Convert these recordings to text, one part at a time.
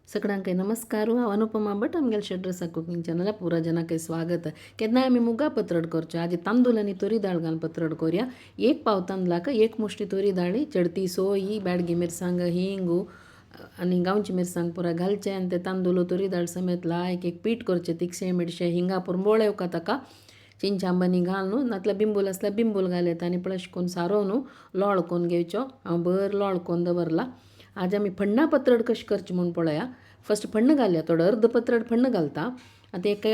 सगळ्यांक नमस्कार. हांव अनुपमा भट, आमगेले षड्रसा कुकिंग चॅनला पुरा जनाक स्वागत. केन्नाय आमी मुगा पत्रड करचो. आज तांदूळ आनी तोरी दाळ घालून पत्रड करूया. एक पाव तांदळाक एक मुष्टी तोरी दाळी, चडती सोयी, ब्याडगी मिरसांग, हिंगू आनी गांवची मिरसांग पुरा घालचे आनी ते तांदूळ तोरी दाळ समेत लायक एक पीठ करचें. तिखशें मिरशें हिंगा पुरंबोळ येवका ताका चिंचांबनी घालून, नातल्यार बिंबूल आसल्यार बिंबूल घाल येता आनी पळय करून सारोवन लोळ करून घेवचो. हांव बरें लोळ करून दवरला. आज आमी फण्णा पत्रड कशें करचें म्हूण पळया. फस्ट फण्ण घालया, थोडो अर्द पत्रड फण्ण घालता. आतां एक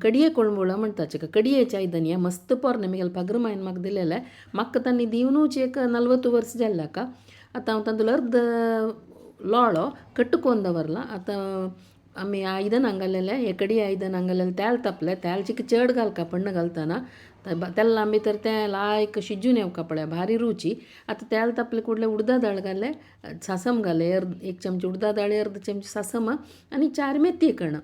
कडये कोळंबोळ म्हणटा तेका, कडयेचे आयदन. हें मस्त पोरणें, म्हगेले पाग्र मायन म्हाका दिलेलें. म्हाका तांणी दिवनूच एक 40 वर्स जाल्लें हाका. आतां हांव तांदूळ अर्द लोळो कट्ट करून दवरला. आतां आमी आयदनां घालेलें, हे कडये आयदनां घालेलें तेल तापलें. तेल चिक चड घालका फण्ण घालतना, तेल्ला भितर तें लायक शिजून येवका पळय, भारी रुची. आतां तेल तापलें कुडलें उडदा दाळ घालें, सासम घालें, अर्द एक चमचे उडदा दाळ, अर्द चमचे सासम आनी 4 मेथये कण.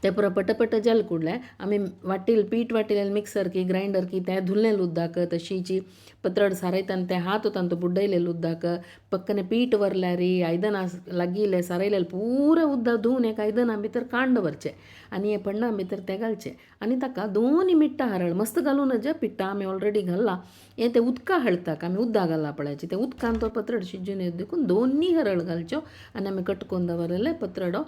ते पुरो पटपट जाल कुडलें. आमी वाटील पीठ वाटिलें मिक्सर की ग्रायंडर की तें धुल्लें उदक, तशीची पत्रड सारयतना ते हात तांतू बुड्डयलें उदक, पक्कने पीठ वरल्यार आयदनां लागिल्लें सारयलें पुरो उदक धुवन एक आयदनां भितर काण दवरचें आनी हे पण्णां भितर तें घालचें आनी ताका 2 मिट्टां हरळ मस्त घालूं नज. पिट्टा आमी ऑलरेडी घाल्ला, हें तें उदका हळताक आमी उदक घालला पळयाचें, तें उदकान तो पत्रड शिजून येता देखून 2 हरळ घालच्यो आनी आमी कट करून दवरलेलें पत्रडो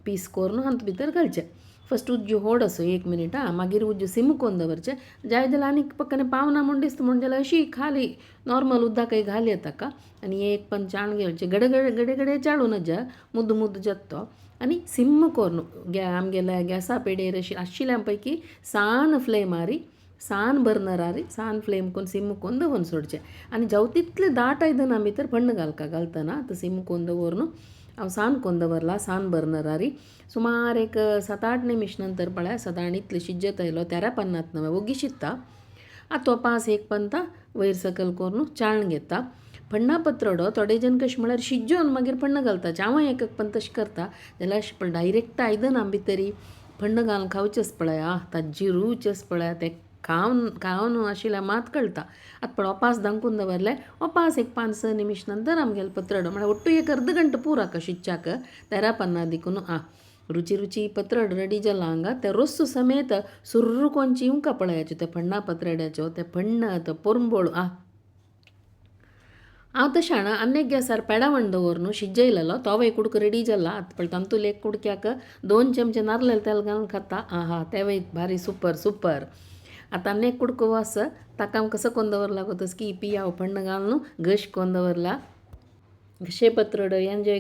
पीस करून हातूंत भितर घालचें. फस्ट उज्जो होड असो 1 मिनिट, आं, मागीर उज्जो सिम करून दवरचें. जाय जाल्यार आनीक पक्कने पावना म्हूण दिसता म्हूण जाल्यार अशी खाली नॉर्मल उदकय घाल येता ताका आनी एक पण चाळून घेवचें. गडे गडे गडे चाळूं नज, मुद्दो मुद्दो जाता तो. आनी सिम करून आमगेल्या गॅसा पेडेर अशी आशिल्ल्या पैकी सान फ्लेमारी, सान बर्नरारी सान फ्लेम करून सिम करून दवरून सोडचें. आनी जावं तितलें दाट आयदनां भितर फण्ण घालका घालतना. आतां सिम करून दवरून हांव सान करून दवरला सान बर्नरारी. सुमार एक 7-8 निमिश नंतर पळय सदां इतलें शिजत आयलो, तेरा पन्नात नवें ओगी शिजता. आतां तो पास एक पंता वयर सकयल करून चाळण घेता. फण्णा पत्रडो थोडे जण कशें म्हळ्यार शिजोवन मागीर फण्ण घालता. हांव एक एक पण तशें करता जाल्यार अशें पण डायरेक्ट आयदनां भितरी फण्ण घालून खावचेंच पळय, आं, ताजी रूच आसा पळय, तें खावन खावन आशिल्ल्या मात कळटा. आतां पळय ओपास दामकून दवरलें. ओपास एक 5-6 निमिश नंतर आमगेलें पत्रडो म्हळ्यार ಒಟ್ಟು एक अर्द गंटो पुराक शिजच्याक तेरा पन्ना देखून. आं, रुची रुची पत्रड रेडी जाला हांगा. ते रोस समेत सुर्रू कोनची येवंका पळयाच्यो ते फण्णा पत्रड्याच्यो, ते फण्ण तो पोरंबोळ. आं, हांव तशें जाणा आनी एक गॅसार पेडावण दवरून शिजयलेलो तोवय कुडको रेडी जाला. आतां पळय तांतूल एक कुडक्याक 2 चमचे नारलें तेल घालून खाता. आहा, तेवय भारी सुपर सुपर. आतां आनी एक कुडको आसा, ताका हांव कसो करून दवरला गो तस की पियाव फण्ण घालून घश करून दवरला. घशे पत्रड एन्जॉय.